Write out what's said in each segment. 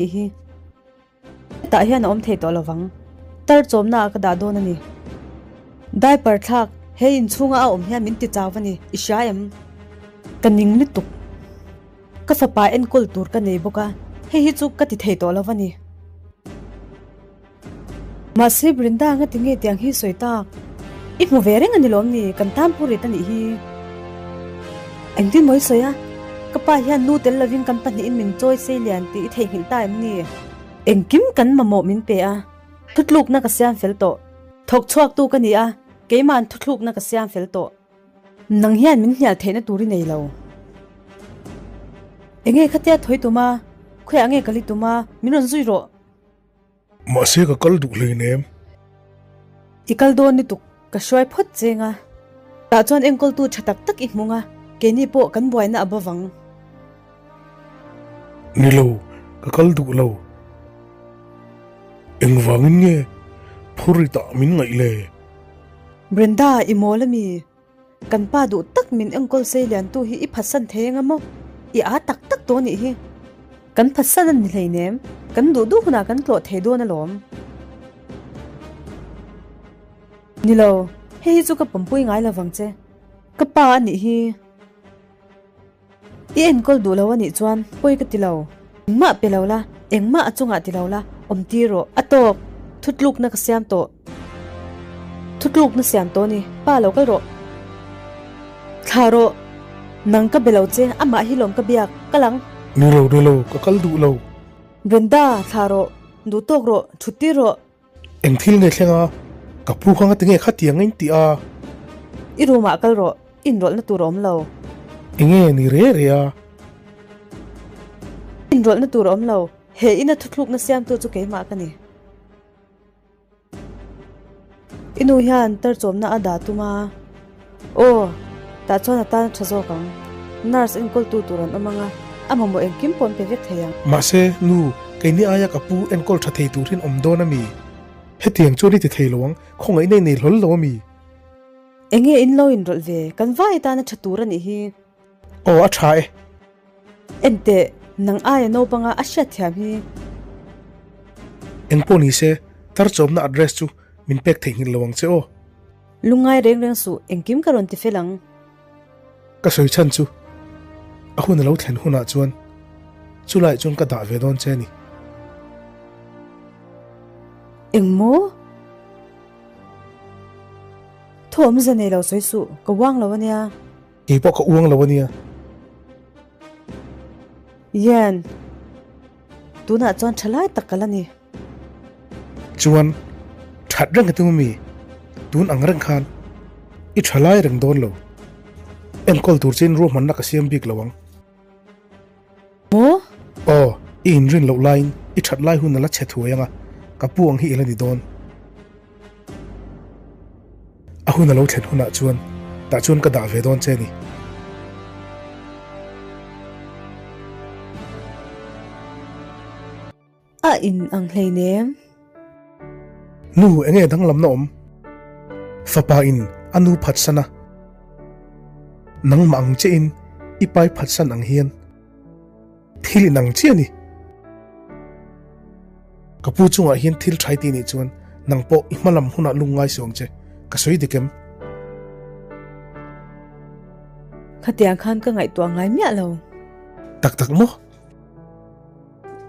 Tih hi hetah hian a awm thei tawh lovang. Tar chawmna ah ka dah dawn a ni. Diaper thlak he inchhunga a awm hian min ti chau a ni, i hria em? Ka ning lutuk. Ka fapa enkawl tur ka nei bawk a, hei hi chu ka ti thei tawh lo a ni. Mahse Brinda anga tinge tiang hi sawi tak? I hmu ve reng a ni lawm ni, kan tan pu rit a nih hi. Engtin maw i sawi a? Ka pa hian nu tel lovin kan pahnihin min chawi sei lian tih i theihnghilh ta em ni? Engkim kan mamawh min pe a, thutlukna ka siam fel tawh. Thawk chhuaktu ka ni a, keima'n thuthlukna ka siam fel tawh. Nang hian min hnial theihna tur i nei lo. Enge khatia thawi tum a, khawiah nge ka li tum a, min rawn zui rawh. Mahse ka kal duh hleinem. I kal dawn lutuk, ka hruai phawt cheng a. Tah chuan enkawltu tha tak tak i hmung a, keini pawh kan buaina a bawvang. Ni lo, ka kal duh lo. Engvangin nge phurritah min ngaih le? Brenda, i mawl ami? Kan pa duh tak min enkawl sei liantu hi i phatsan thei anga maw? I aa tak tak tawh anih hi. Kan phatsan a ni hleinem, kan duh duh hunah kan tlawh thei dawn alawm. Ni lo, hei hi chu ka pawmpui ngai lovang che. Ka pa anih hi. I enkawl duh lo anih chuan pawi ka ti lo. Engmah pe lo la, engmah a chungah ti lo la, awm tir rawh. A tawk, thutlukna ka siam tawh. Thutlukna siam tawh ni, pa lo kal rawh. Thlah rawh, nang ka be lo che, amah hi lawm ka biak, kal ang. Ni lo, ni lo, ka kal duh lo. Brenda, thlah rawh, duh tawk rawh, thut tir rawh. Eng thil nge thleng a? Ka pu kha ngati nge khatiang a in tih a? I room ah kal rawh, inrawlhna tur a awm lo. Enge ni re re a? Inrawlhna tur a awm lo, he ina thuthlukna siamtu chu keimah ka ni. I nu hian tarchawmna a dah tum a. Aw, tah chuan a tan a tha zawk ang. Nurse enkawltu tur an awm ang a, a mamawh engkim pawh an pe vek thei ang. Mahse, nu, keini aia ka pu enkawl tha thei turin awm dawn a mi? Hetiang chuan i ti thei lo ang, khawngaihna i nei hlawl lo a mi? Enge in lo inrawlh ve, kan vai tan a tha tur a nih hi. Aw, a tha e. Enteh, nang aia naupanga a hriatthiam hi. Engpawh ni se, tarchawmna address chu min pek theihnghilh lo ang che aw. Lungngai reng reng suh, engkim ka rawn ti fel ang. Ka sawi chhan chu a hun a lo thlen hunah chuan chulaiah chuan ka dah ve dawn che a ni. Engmaw? Thu awmze nei lo sawi suh, ka uang lo a nia. Kei pawh ka uang lo a nia. Yen, tunah chuan tha lai tak ka la ni. Chuan, that reng ka tum ami? Tun ang reng khan i tha lai reng dawn lo. Enkawl tur chiin ruahmanna ka siam bik lo ang. Maw? Aw, i inrin loh laiin i that lai hun a la chhe thuai ang a, ka pu ang hi i la ni dawn. A hun a lo thlen hunah chuan tah chuan ka dah ve dawn che a ni. A in ang hleinem. Nu, enge danglamna awm? Fapa in a nu phatsan a, nangmah ang che in i pai phatsan ang hian thil in ang chiah a ni. Ka pu chungah hian thil thai ti nih chuan nang pawh i hmalam hunah lung ngai suang che, ka sawi dik em? Khatiang khan ka ngaihtuah ngai miah lo. Tak tak maw?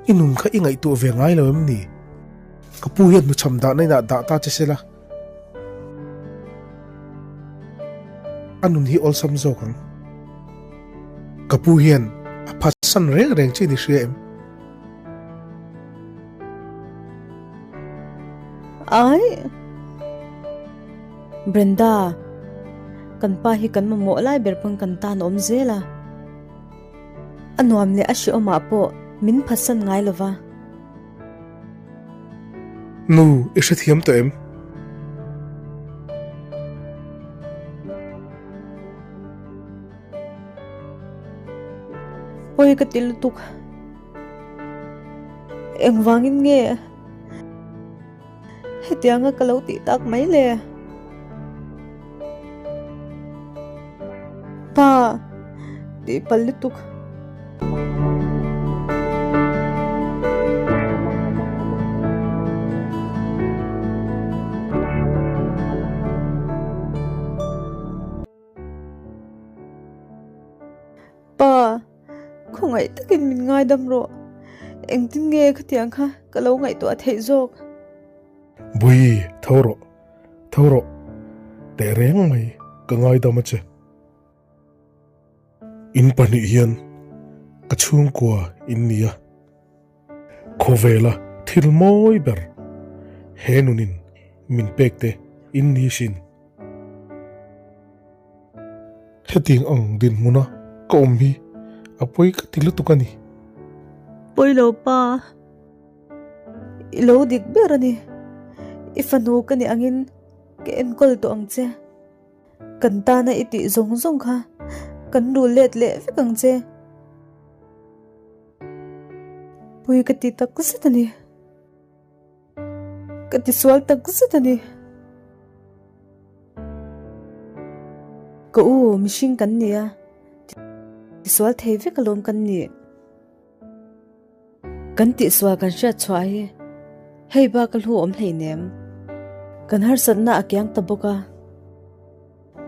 I nun kha i ngaihtuah ve ngai lo em ni? Ka pu hian hnuchham dahna inah dah ta che se la, a nun hi awlsam zawk ang. Ka pu hian a phatsan reng reng che ni hria em? Ai! Brenda, kan pa hi kan mamawh lai ber pawn kan tan a awm zel a. A nuam leh a hrehawmah pawh min phatsan ngai lo va. Nu, i hrethiam tawh em? Pawi ka ti lutuk. Engvangin nge hetianga ka lo tih tak mai le? Pa, tih palh lutuk. Khawngaih takin min ngaidam rawh. Engtin nge khatiang kha ka lo ngaihtuah theih zawk? Bawihi, tho rawh, tho rawh. Teh reng mai, ka ngaidam a che. In pahnih hian ka chhungkua in ni a. Khawvela thil mawi ber he nunin min pek te in ni sin. Hetiang ang dinhmuna ka awm hi a pawi ka ti lutuk a ni. Pawi lo pa, i lo dik ber a ni. I fanu ka nih angin ka enkawl tawh ang che. Kan tana i tih zawng zawng kha kan rul let leh vek ang che. Pui ka ti tak zet a ni. Ka ti sual tak zet a ni. Ka u, mihring kan ni a, ti sual thei vek alawm kan nih. Kan tihsual kan hriat chhuah hi hei bak a hlu awm hleinem. Kan harsatna a kiang ta bawk a.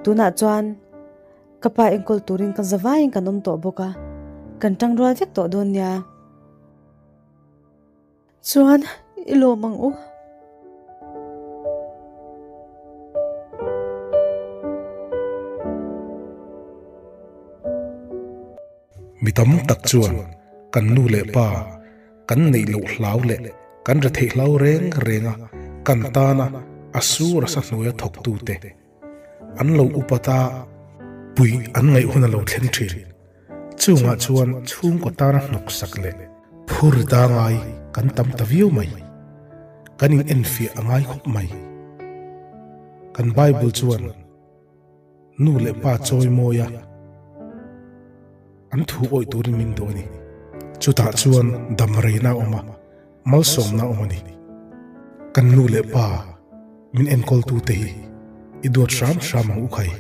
Tunah chuan ka pa enkawl turin kan za vaiin kan awm tawh bawk a, kan tangrual vek tawh dawn nia. Chuan i lawm ang u. Mi tam tak chuan kan nu leh pa kan neih loh hlau leh kan retheih hlau reng reng a kan tana a sur a sa hnuaia thawktute an lo upat a, puih an ngaih hun a lo thleng thin. Chungah chuan chhungkaw tana hnawksak leh phur ta ngai kan tam ta viau mai. Kan in enfiah a ngai khawp mai. Kan Bible chuan nu leh pa chawi mawi a, an thu awih turin min duh a ni. Chutah chuan dam reina a awm a, malsawmna a awm a ni. Kan nu leh pa min enkawltute hi i duat hram hram ang u khai.